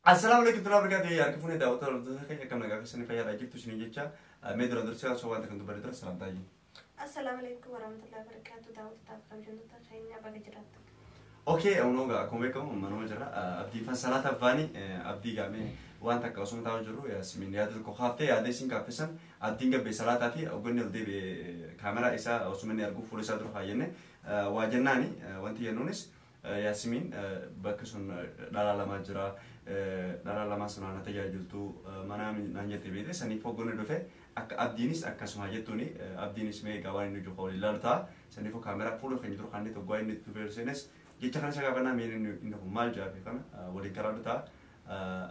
Assalaamu alaikum warahmatullahi wabarakatuh. Harka fuunee daawwattoota hordoftoota keenya akkam nagaa keessanii fayyaadhaa jirtu isiniin jecha mee duraan dursee osoo wanta kan dubbanne ture salaamtaa jiru. Assalaamu alaikum warahmatullahi wabarakatuh. Daawwattoota kabajamtoota keenya baga jiraattan. Okay, unoo gaa akkuma beekamu manuma jira. Abdii fan salaata abbaani abdii gaamee waan takka osoo taa'u jiru Yaasmiin yaada tokko kaaftee yaada isin kaafte abdiin gabbee salaataa fi ogonni ol deebi'ee kaameraa isaa osuma inni arguu fuula isaa dura kaayyenne waa jennaani wanti jennuunis Yaasmiin bakka sun dhalaa lamaa jira. Dhalaa lamaa sun na tajaajiltu mana naan jettee beekte saniif ogonni dhufe akka abdiinis akkasuma jettuuni abdiinis mee egaa waan inni jiru waliin ilaalu ta'a. Saniif kaameraa fuula keenya dura kaannee tokko inni dhufee seenes jecha kana isa gaafannaa mee inni kun maal jaafe kana waliin karaa ta'a.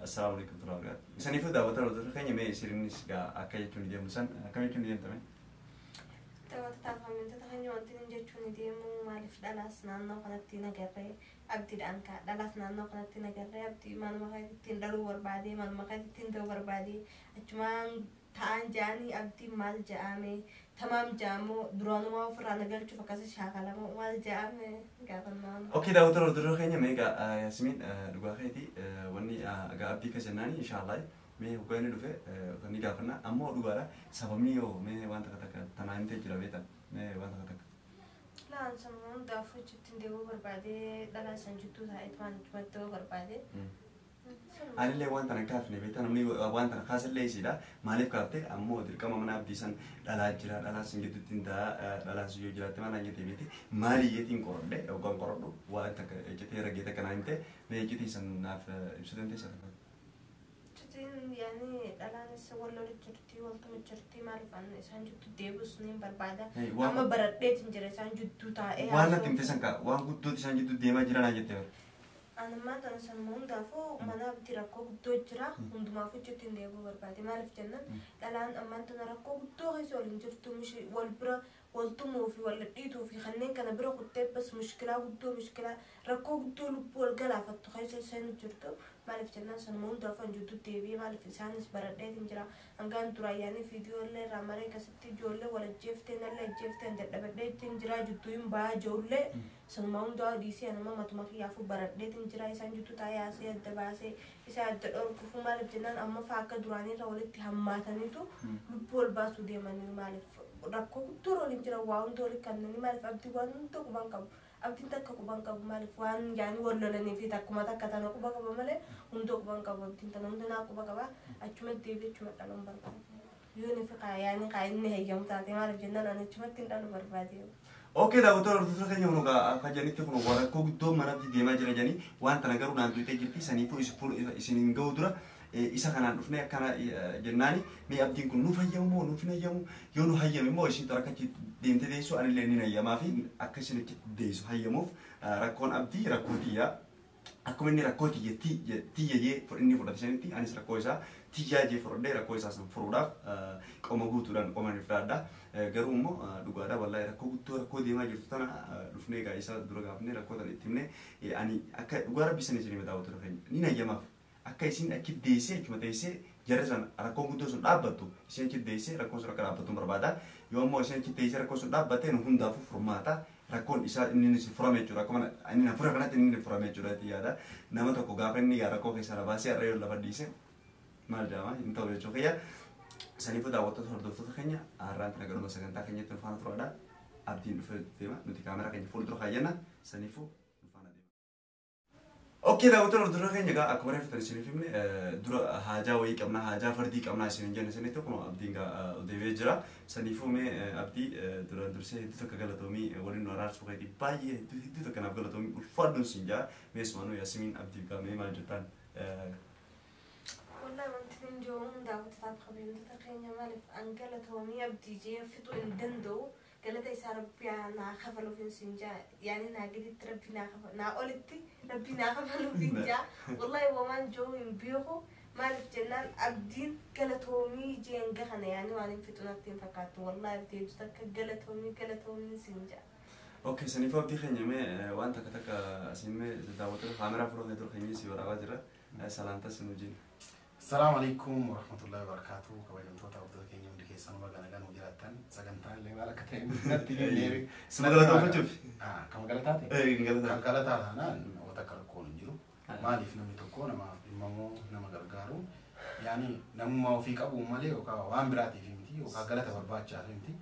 Assalaamu alaikum warahmatullahi wabarakatuh. Saniifuu daawwattoota hordoftoota keenya mee isinis egaa akka jechuun deemnu san akkam jechuun deemtame? Daawwattoota kabajamtoota keenya wanti inni jechuun deemu maaliif dhalaas naannoo kanatti nagarree abdiidhaan kaa dhalaas naannoo kanatti nagarree abdii manuma keetti dhaluu barbaade manuma keetti ta'uu barbaade achumaan ta'an ja'anii abdii maal ja'ame tamaam ja'amoo duraanumaa ofirraa nagalchuuf akkasii shaakalamoo maal ja'ame gaafannaan. Okay, daawwattoota hordoftoota keenya mee egaa Yaasmiin dhugaa keetii wanni egaa abdii keessa jennaani inshaallah mee hoggaa inni dhufe ni gaafanna ammoo dhugaadha sababni yoo mee waan takka takka tanaa himtee jira beektaa mee waan takka takka. Laan sammuu hundaafuu achitti deemuu barbaade dhalaa isaan jidduu taa'eet waan achumatti ta'uu barbaade. Anillee waan tana kaafne beektaa namni waan tana kaasallee isiidha maaliif kaafte ammoo dirqama mana abdii san dhalaa jira dhalaa sun gidduutti hin ta'a dhalaa sun yoo jiraatte maal naan jettee beekte maali jeetiin qoradhe hoggaan qoradhu waan takka ejjetee raggee takka naan himte mee ejjetee san naaf ibsuu dandeessa takka. Achitti yaani dhalaanis wal lola jirti waltuma jirti maaliif isaan jidduu deebus ni barbaada. Amma baradheetiin jira isaan jidduu taa'ee. Waan natti himte san kaa waan guddooti isaan jidduu deemaa jira naan jettee bara. Anummaa tana sammuu hundaafuu mana abdii rakkoo guddoo jira hundumaafuu achitti hin deebi'uu barbaade maaliif jennaan dhalaan ammaan tana rakkoo guddoo keessa waliin jirtu wal bira wal tumuu fi wal dhidhiituu fi kanneen kana bira kuttee bas mushkilaa guddoo mushkilaa rakkoo guddoo lubbuu wal galaafattu keessa seenu jirtu maaliif jennaan sanuma hundaafuu an jidduu deebi'ee maaliif isaanis baradheetiin jira hangaan dura ayyaanii fiidiyoolee irraa maree akkasitti ijoollee wal ajjeeftee nallee ajjeeftee an dadhabadheetiin jira jidduu hin bahaa ijoollee sanuma hundaa dhiisee anuma matuma kiyyaafuu baradheetiin jira isaan jidduu taa'ee haasee adda baasee isaa adda dhorkufu maaliif jennaan amma fa'aa akka duraaniirra walitti hammaataniitu lubbuu wal baasuu deemanii maaliif rakkoo guddoo waliin jira waa hunda walitti kannanii maaliif abdii waan hunda quban qabu abdiin takka quban qabu maaliif waan yaani wal lolanii fi takkuma takka tana quba qaba malee hunda quban qabu abdiin tana hunda naa quba qaba achumatti deebi'ee achuma dhaluun barbaade yoo ni fi yaani kaa inni hayyamu taate maaliif jennaan ani achumatti hin dhalu barbaade. Okay, daawwattoota hordoftoota keenya kun egaa akka jedhanitti kun rakkoo guddoo mana abdii deemaa jira jedhanii waan tana garuu naan tuqxee jirti saniifuu isin hin ga'u dura isa kanaan dhufnee akkana jennaani mee abdiin kun nuuf hayyamu moo nuuf hin hayyamu yoo nu hayyame immoo isin akka achi deemtee deessu anillee ni hayyamaa fi akka isin achi deessu hayyamuuf rakkoon abdii rakkoo tiyyaa akkuma inni rakkoo tiyya tiyya jee inni fudhate sanitti anis rakkoo isaa tiyyaa jee fudhadhee rakkoo isaa san furuudhaaf qoma guutuudhaan qoma ni fudhadha. Garuu immoo dhugaadha wallaahi rakkoo guddoo rakkoo deemaa jirtu tana dhufnee egaa isa dura gaafnee rakkoo tana itti himnee ani akka dhugaa rabbi san isin hima daawwattoota keenya ni hayyamaaf. Akka isin achi deessee achuma teessee jarri san rakkoon guddoo sun dhaabbattu isin achi deessee rakkoon sun akka dhaabbattu barbaada. Yoo immoo isin achi deessee rakkoon sun dhaabbatte nu hundaafuu furmaata rakkoon isaa inni si furame jechuudha. Akkuma inni na fure kanatti inni furame jechuudha itti yaada. Nama tokko gaafa inni rakkoo keessaa na baasee har'a yoo lafa dhiise maal jedhama hin ta'u jechuu kiyya. Saniifuu daawwattoota hordoftoota keenya har'aan tana garuma sagantaa keenyatti nu faana turaadha. Abdiin dhufee deema nuti kaameraa keenya fuuldura kaayyanna saniifuu nu faana deema. Okay, daawwattoota hordoftoota keenya egaa akkuma reefu tan isiniif himne dura haajaa wayii qabna haajaa fardii qabna isin hin jenne sanitti kun abdiin gaa deebi'ee jira. Saniifuu mee abdii duraan dursee hedduu takka galatoomii waliin nu araarsuu keetii baay'ee hedduu hedduu takka naaf galatoomii ulfaadhuun siin jaa. Mee sumaanuu Yaasmiin abdiif gaa mee maal jettaan? Wallahi wanti inni jiru daawwattoota kabajamtoota keenya maaliif an galatoomii abdii jee fixuu hin danda'u galata isaa rabbi naa kafaluuf hin siin jaa yaani naa gaditti rabbi naa kafa naa olitti rabbi naa kafaluuf hin jaa wallahi wamaan jiru hin beeku maaliif jennaan abdiin galatoomii jeen gahana yaani waan hin fixu natti hin fakkaattu wallahi abdii hedduu takka galatoomii galatoomii siin jaa. Okay, saniifuu abdii keenya mee waan takka takka asiin mee daawwattoota kaameraa fuula dura keenya si waraabaa jira. Salaamtaa sin wajjin. Assalaamu alaikum warahmatullahi wabarakatuh. Kabajamtoota hordoftoota keenya hundi keessanuu baga nagaan nu jiraattan. Sagantaan illee maal akka ta'e natti hin deebi. Suma galatoonfachuuf? Kan galataa ta'e? Kan galataa. Kan galataa taanaan namoota akka rakkoon hin jiru. Maaliif namni tokko namaaf dhimmamoo nama gargaaru yaani namummaa ofii qabu malee yookaan waan biraatiif miti yookaan galata barbaachaaf miti.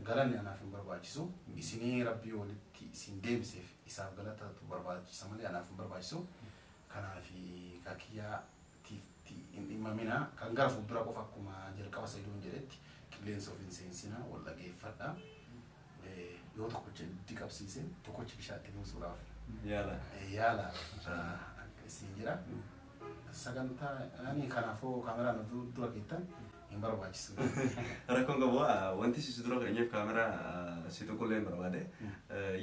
Galanni anaaf hin barbaachisu. Isinii rabbii walitti isin deebiseef isaaf galatatu barbaachisa malee anaaf hin barbaachisu. Kanaaf kakiyyaatiif hin dhimmamina. Kan gara fuuldura qofa akkuma jalqaba Sayidoon jedhetti qilleensa of hin seensina wal dhageeffadha. Yoo tokkocha ibiddi qabsiise tokkochi bishaatti buusuudhaaf Yaala. Yaala isin jira. Sagantaa ani kanaafuu kaameraan utuu dura keettan hin barbaachisu. Rakkoon qabu wanti si dura keenyeef kaameraa si tokkollee hin barbaade.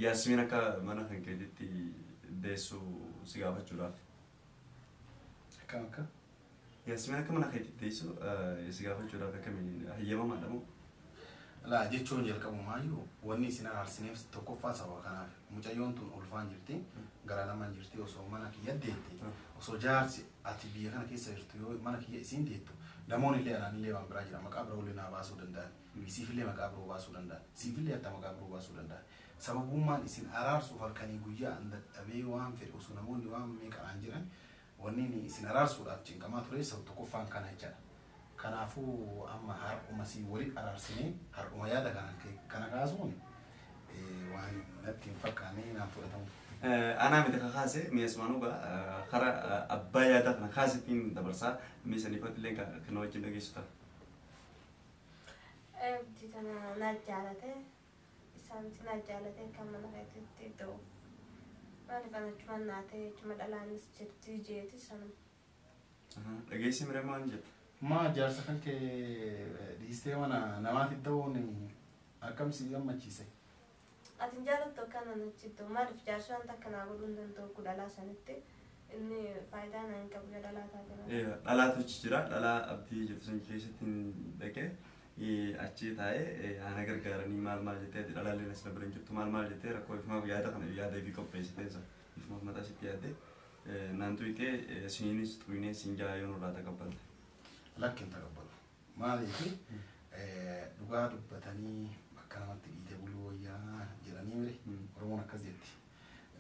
Yaasmiin akka mana kan keetitti deessu si gaafachuudhaaf. Akkam akka? Yaasmiin akka mana keetitti deessu si gaafachuudhaaf akkamiin hayyamamaadha moo? Laa jechuun jalqabumaayyuu wanni isin araarsineef tokkoffaa sababa kanaaf mucayyoon tun ulfaan jirti gara lamaan jirti osoo mana kiyya deette osoo jaarsi ati biyya kana keessa jirtu yoo mana kiyya isiin deettu namoonni illee anaan illee waan biraa jira maqaa biroo illee naa baasuu danda'an isiif illee maqaa biroo baasuu danda'an siif illee hatta maqaa biroo baasuu danda'an sababummaan isin araarsuuf halkanii guyyaa an dadhabee waan fedhe osoo namoonni waan meeqanaan jiran wanni isin araarsuudhaaf cinqamaa ture tokkoffaan kana jechaadha. Kanaafuu amma har'uma si waliin araarsinee har'uma yaada kana kaasuun waan natti hin fakkaanne naan fudhatamu. Anaa miti kakaase mi'eessumaan dhugaa karaa abbaa yaada kana kaasettiin dabarsaa mi'eessaniifatti illee kan wajjin dhageessu ta'a. Abdii tana naa jaalate isaanitti naa jaalate kan mana keetitti ta'u. Maaliif ana achuma naa ta'e achuma dhalaanis jirti jeeti sanuma. Dhageessi miree maal jetta? Ma jaarsa kan kee dhiistee mana namaatti ta'uun akkam si gammachiise? Ati hin jaalattu akkana achi ta'u maaliif jaarsi wanta akkanaa godhuu hin danda'u dhalaa sanitti inni faayidaa naa hin qabu dhalaa taate malee. Dhalaatu achi jira dhalaa abdii jirtu sun keessatti dhaqee achi taa'ee ana gargaaranii maal maal jettee dhalaallee as bira hin jirtu maal maal jettee rakkoo ifumaaf yaada kana yaada ifii qopheessitee ifumaaf mataa sitti yaadde naan tuyitee siniinis tuyinee siin jaa yoo nurraa taqabbalte. Lakki hin taqabbalu. Maaliif dhugaa dubbatanii bakka namatti dhiite buluu wayyaa jedhanii mire Oromoon akkas jetti.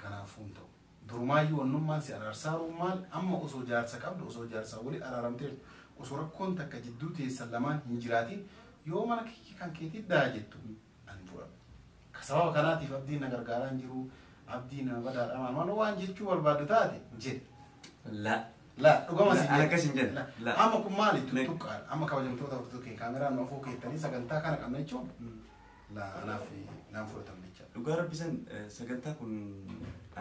Kanaafuu hin ta'u. Durumaayyuu wannummaan si araarsaaruun maal amma osoo jaarsa qabdu osoo jaarsaa waliin araaramteertu osoo rakkoon takka jidduu teessan lamaan hin jiraatin yoo mana kan keetii daa jettu ani fudhadhu. Sababa kanaatiif abdiin na gargaaraa hin jiru abdiin na badaadha maal maal waan jechuu barbaaddu taate jedhe. La. La dhugama si Ana akkas hin jedhe. La. Amma kun maali tuttuqqaan amma kabajamtoota hordoftoota keenya kaameraan nu afoo keettanii sagantaa kana qabna jechuun la anaaf naan fudhatamne jechaadha. Dhugaa rabbisan sagantaa kun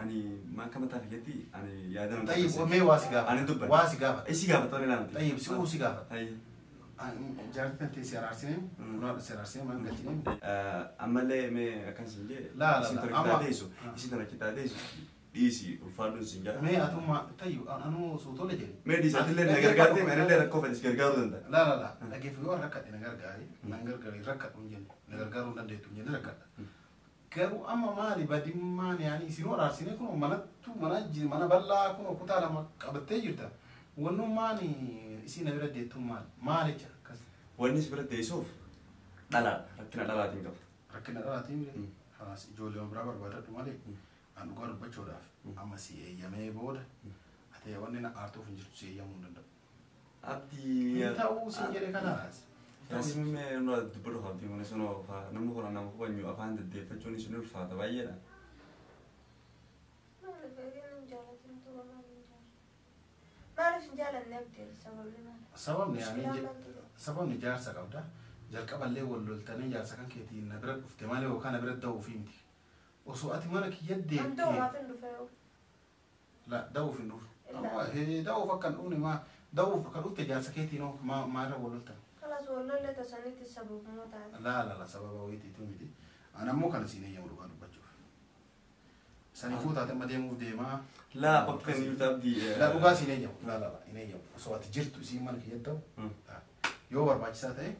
ani akka mataa kiyyaatti ani yaada nama Tayyib mee waa si gaafata. Ani dubbanne. Waa si gaafata. Isi gaafata waan ilaalamti. Tayyib si uu si gaafata. Hayyi. Jaartii tan teessee araarsineen kunaa si araarsineen maan galchineen. Ammallee mee akkas hin jee La la isin la tana amma kitaateessu isin tana kitaateessu dhiisi ulfaadhuun sin jaa. Mee atummaa tayyib anuu osoo tole jedhe. Mee dhiisi atillee na gargaarte anillee rakkoo fedhe si gargaaruu danda'a. La la la dhageeffu yoo rakkadhe na gargaari nan gargaari rakkadhu hin jenne na gargaaruu hin dandeettu hin jenne rakkadha. Garuu amma maali badimmaan yaani isinuu araarsinee kun manattu mana mana bal'aa kun kutaa lama qabattee jirta. Wannummaan isin na bira deettuun maali? Maal jecha akkas Wanni si bira teessuuf dhalaa rakkina dhalaatiin qaba. Rakkina dhalaatiin mire halaas ijoollee biraa barbaadadhu malee an dhugaa dubbachuudhaaf amma si eeyyamee booda ati wanni na aartuuf hin jirtu si eeyyamuu hin danda'u. Abdii. Hin ta'uu siin jedhe kanaas. Yaasmin mee nurraa dubbadhu abdii kun sun namni kun nama hubanyu afaan deddeeffachuun isin ulfaata baay'eedha. Maaliif hin jaalatin tuba maaliif hin jaalatu? Maaliif hin jaalanne abdii sababni maali? Sababni Mushkilaan maaltu jira? Sababni jaarsa qabda. Jalqaballee wal loltanii jaarsa kan keetiin na bira dhufte malee yookaan na bira da'uuf miti. Osoo ati mana kiyya An deemtee. da'umaaf hin dhufe yoo. La da'uuf hin dhufu. Illa. Da'uuf akka hin dhufne maa da'uuf akka dhufte jaarsa keetiin hoo maa irra wal loltan? Kalaas wal lolle tasanitti sababuma taate. La la la sababa wayiitiitu miti. Ani ammoo kana siin eeyyamu dhugaa dubbachuuf. Saniifuu taate amma deemuuf deemaa. La bakka inni jirtu abdii. La dhugaa siin eeyyamu. La la la hin eeyyamu. Osoo ati jirtu isiin mana kiyya ta'u. Yoo barbaachisaa ta'e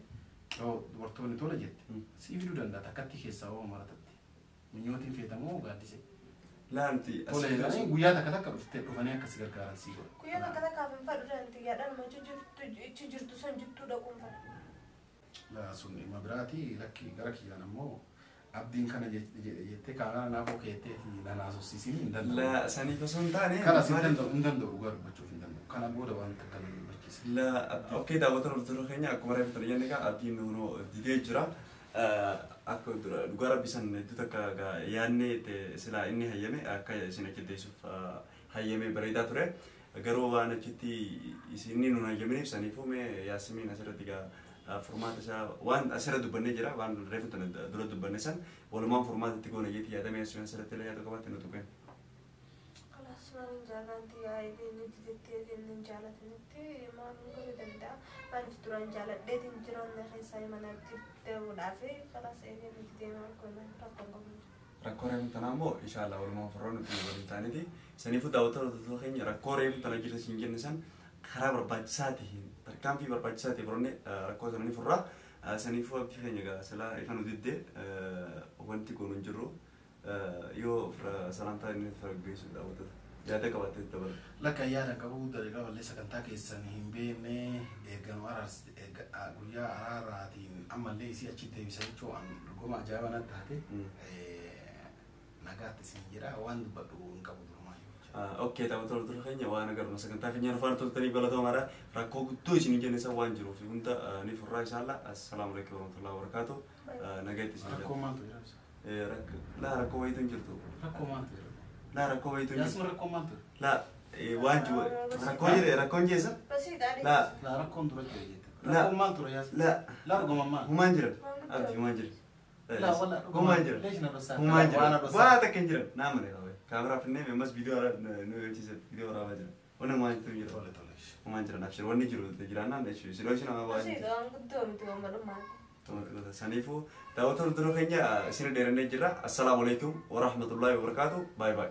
yoo dubartoonni tola jette sii fiduu danda'a takkatti keessaa hoo maratatti. Minyootiin feetamoo gaaddise. La nuti Tola jedhanii guyyaa takka takka dhuftee dhufanii akka si gargaaran sii godhu. Guyyaa takka takkaaf hin fadhu danti yaadhaan achi jirtu san jirtuu dhaquun fadhu. La sun dhimma biraati lakki gara kiyyaan ammoo Abdiin kana jettee kaamera naaf keetteeti na haasofsiisiin hin danda'u. La saniif osoo hin taane. Kana si hin danda'u hin danda'u dhugaa dubbachuuf hin danda'u. Kana booda waan takka na dubbachiisa. La okkee daawwatan hordoftoota keenya akkuma reefu tana jenne egaa abdiin hunoo didee jira. Akka dhugaa rabbi san hedduu takka yaadne silaa inni hayyame akka isin achi deessuuf hayyame bareedaa ture. Garuu waan achitti isinni nun hayyaminiif saniifuu mee yaasimiin asirratti egaa furmaata isaa waan asirra dubbannee jira waan reefu tana dura dubbanne san walumaan furmaata itti goone jeetti yaadamee yaasimiin asirratti illee yaada qabaatti nu tuqeen. Kalaas maaliin jaalanti yaa'ee nuti jettee inni jaalatanitti maal godhuu danda'a? Maaliif duraan jaaladheetiin jiroonni keessaa mana deemuudhaaf kalaas eegee nuti deemaa kun rakkoon qabu. Rakkoo reefu tanaa immoo inshallah walumaan furraa nuti waliin taaniti. Saniifuu daawwattoota hordoftoota keenya rakkoo reefu tana jirra siin jenne san karaa barbaachisaa ta'een tarkaanfii barbaachisaa ta'e fudhannee rakkoo sana ni furraa. Saniifuu abdii keenya egaa silaa ifa nu diddee wanti kun hin jirru yoo salaamtaa inni fargeessu daawwattoota yaada qabaattee dabala. Lakka yaada qabu dalagaa ballee sagantaa keessan hin beekne eegganuu guyyaa araaraatiin ammallee isii achi deebisa jechuun dhuguma ajaa'iba natti taate nagaatti isin jira waan dubbadhu hin qabu durumaayyuu. Okkee daawwattoota hordoftoota keenya waan agaruma sagantaa keenya dhufaan turtanii galatoomaadha. Rakkoo guddoo isin jenne san waan jiruuf hunda ni furraa inshallah. Assalaamu alaikum warahmatullahi wabarakatuh. Nagaatti isin Rakkoo maaltu jira? Laa rakkoo wayitu hin jirtu. Rakkoo maaltu jira? Laa rakkoo wayitu hin jirtu. Yaasuma rakkoo maaltu jira? Laa waan jiru rakkoo jire rakkoon jeessa. Basiidhaan Laa Laa rakkoon dura jira jette. Laa. Rakkoon maal ture yaasuma? Laa Laa dhuguma maal? humaan jira. Abdi humaan jira. Laa wala Humaan jira. Leesh na dhossaa. Humaan jira. Waan na dhossaa. Waa takka hin jiran. Naa malee qaba. Kaameraa finnee ammas viidiyoo nu agarsiisa viidiyoo waraabaa jira. Wanni humaan jiru jira. Tole tole. Humaan jira naaf jira. Wanni jiru jiraannaan siloo ishee nama waa Basiidha waan guddoo miti waan madhumaan. Saniifuu daawwattoota hordoftoota keenya isin dheerannee jirra. Assalaamu alaikum warahmatullahi wabarakatuh. Baay baay.